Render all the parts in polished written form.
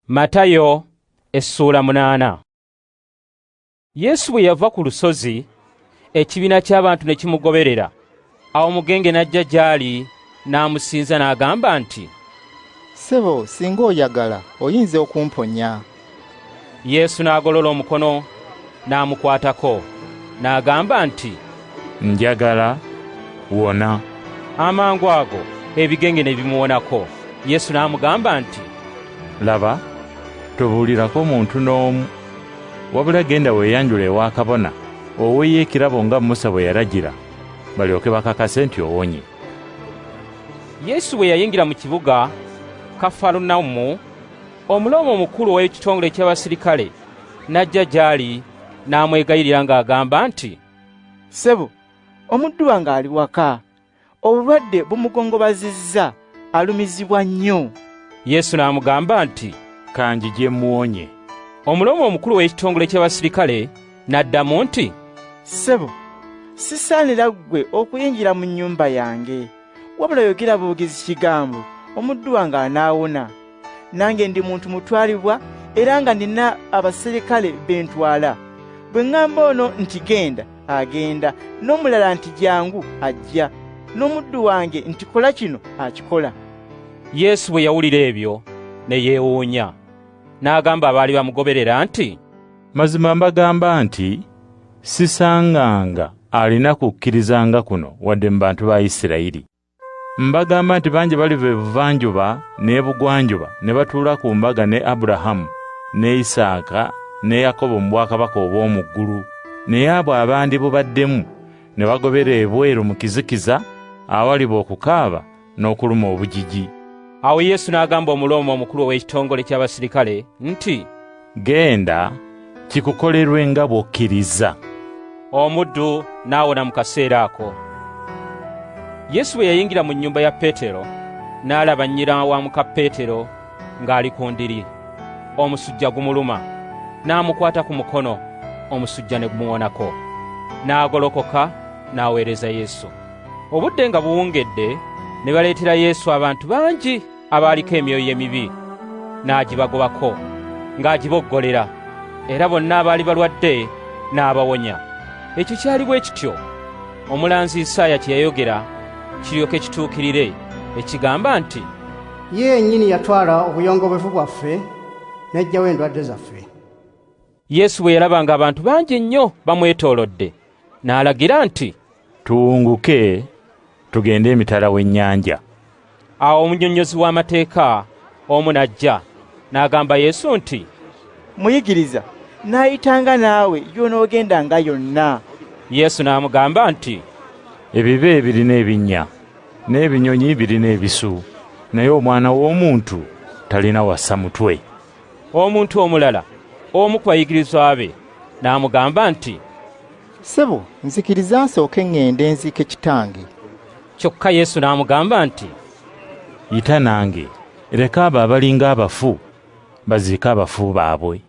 Matayo essuula 8. Yesu bwe yava ku lusozi, ekibiina ky'abantu ne kimugoberera. Awo omugenge n'ajja gy'ali n'amusinza n'agamba nti, Ssebo, singa oyagala, oyinza okumponya. Yesu n'agolola omukono n'amukwatako, n'agamba nti, Njagala, wona. Amangu ago ebigenge ne bimuwonako. Yesu n'amugamba nti, Laba, tobuulirako muntu n'omu, wabula genda weeyanjule ewa kabona, oweeyo ekirabo nga Musa bwe yalagira, balyoke bakakase nti owonye. Yesu bwe yayingira mu kibuga Kafarunawumu, Omulooma omukulu ow'ekitongole ky'abasirikale n'ajja gy'ali n'amwegayirira ng'agamba nti, Ssebo, omuddu wange ali waka, obulwadde bumugongobazizza, alumizibwa nnyo. Yesu n'amugamba nti, Kanjije mmuwonye. Omulooma omukulu ow'ekitongole ky'abasirikale n'addamu nti, Ssebo, sisaanira ggwe okuyingira mu nnyumba yange, wabula yogera bwogezi kigambo, omuddu wange anaawona. Nange ndi muntu mutwalibwa era nga nina abaserikale be ntwala. Bwe ŋŋamba ono nti genda, agenda, n'omulala nti jjangu, ajja, n'omuddu wange nti kola kino, akikola. Yesu bwe yawulira ebyo ne yeewuunya, n'agamba abaali bamugoberera nti, Mazima mbagamba nti sisanganga alina kukkiriza nga kuno wadde mu bantu ba Isirayiri. Mbagamba nti bangi baliva ebuvanjuba n'ebugwanjuba ne batuula ku mbaga ne Aburahamu ne Isaaka ne Yakobo mu bwakabaka obw'omu ggulu, naye abo abandibubaddemu ne bagobera ebweru mu kizikiza awaliba okukaaba n'okuluma obujiji. Awo Yesu n'agamba Omulooma omukulu ow'ekitongole ky'abasirikale nti, Genda, kikukolerwe nga bw'okkiriza. Omuddu n'awona mu kaseera ako. Yesu bwe yayingira mu nnyumba ya Peetero, n'alaba nnyina wa muka Peetero ng'ali ku ndiri, omusujja gumuluma. N'amukwata ku mukono, omusujja ne gumuwonako. N'agolokoka n'aweereza Yesu. Obudde nga buwungedde, ne baleetera Yesu abantu bangi abaaliko emyoyo emibi, n'agibagobako ng'agiboggolera, era bonna abaali balwadde n'abawonya. Ekyo kyali bwe kityo omulanzi Isaaya kye yayogera kiryoke kituukirire, ekigamba nti, Ye yennyini yatwala obuyongobevu bwaffe n'aggyawo endwadde zaffe. Yesu bwe yalaba ng'abantu bangi nnyo bamwetoolodde, n'alagira nti, Tuwunguke tugende emitala w'ennyanja. Awo omunnyonnyozi w'amateeka omu n'ajja n'agamba Yesu nti, Muyigiriza, naayitanga naawe gy'onoogendanga yonna. Yesu n'amugamba nti, Ebibe birina ebinnya, n'ebinyonyi birina ebisu, naye Omwana w'Omuntu talina w'assa mutwe. Omuntu omulala, omu ku bayigirizwa be, n'amugamba nti, Ssebo, nzikiriza nsooke ŋŋende nziike kitange. Kyokka Yesu n'amugamba nti, Yita nange, leka abo abalinga abafu baziike abafu baabwe.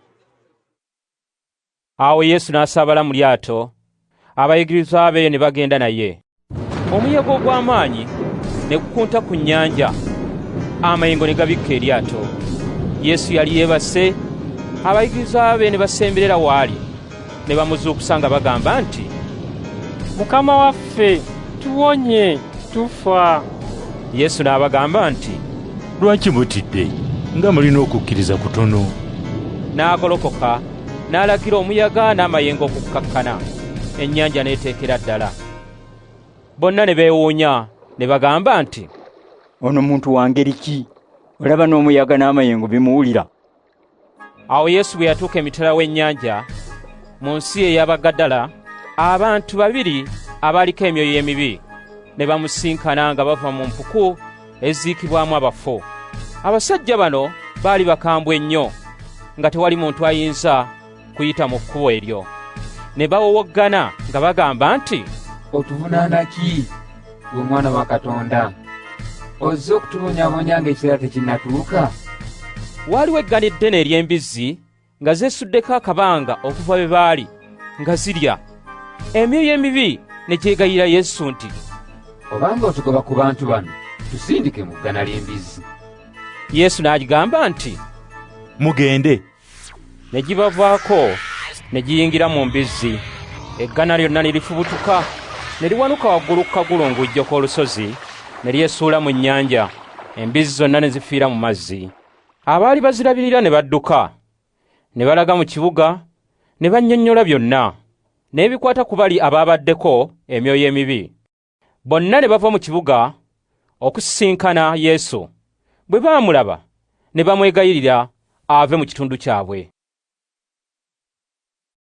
Awo Yesu n'asaabala mu lyato, abayigirizwa be ne bagenda naye. Omuyaga ogw'amaanyi ne gukunta ku nnyanja, amayengo ne gabikka eryato. Yesu yali yeebase, abayigirizwa be ne basemberera w'ali, ne bamuzuukusa nga bagamba nti, Mukama waffe, tuwonye, tufa. Yesu n'abagamba nti, Lwaki mutidde nga mulina okukkiriza kutono? N'agolokoka n'alagira omuyaga n'amayengo okukkakkana, ennyanja n'eteekera ddala. Bonna ne beewuunya ne bagamba nti, Ono muntu wa ngeri ki? Olaba n'omuyaga n'amayengo bimuwulira. Awo Yesu bwe yatuuka emitala w'ennyanja mu nsi ey'Abagadala, abantu babiri abaaliko emyoyo emibi ne bamusinkana nga bava mu mpuku eziikibwamu abafu. Abasajja bano baali bakambwe nnyo, nga tewali muntu ayinza kuyita mu kkubo eryo. Ne bawowoggana nga bagamba nti, Otuvunaana ki, ggwe Omwana wa Katonda? Ozze okutubonyaabonya ng'ekiseera tekinnatuuka? Waaliwo eggana eddene ery'embizzi nga zeesuddeko akabanga okuva be baali nga zirya. Emyoyo emibi ne gyegayirira Yesu nti, Obanga otugoba ku bantu bano, tusindike mu ggana ly'embizzi. Yesu n'agigamba nti, Mugende. Ne gibavaako ne giyingira mu mbizzi. Eggana lyonna ne lifubutuka ne liwanuka waggulu ku kagulungujjo k'olusozi ne lyesuula mu nnyanja. Embizzi zonna ne zifiira mu mazzi. Abaali bazirabirira ne badduka ne balaga mu kibuga ne bannyonnyola byonna n'ebikwata ku bali abaabaddeko emyoyo emibi. Bonna ne bava mu kibuga okusisinkana Yesu. Bwe baamulaba ne bamwegayirira ave mu kitundu kyabwe.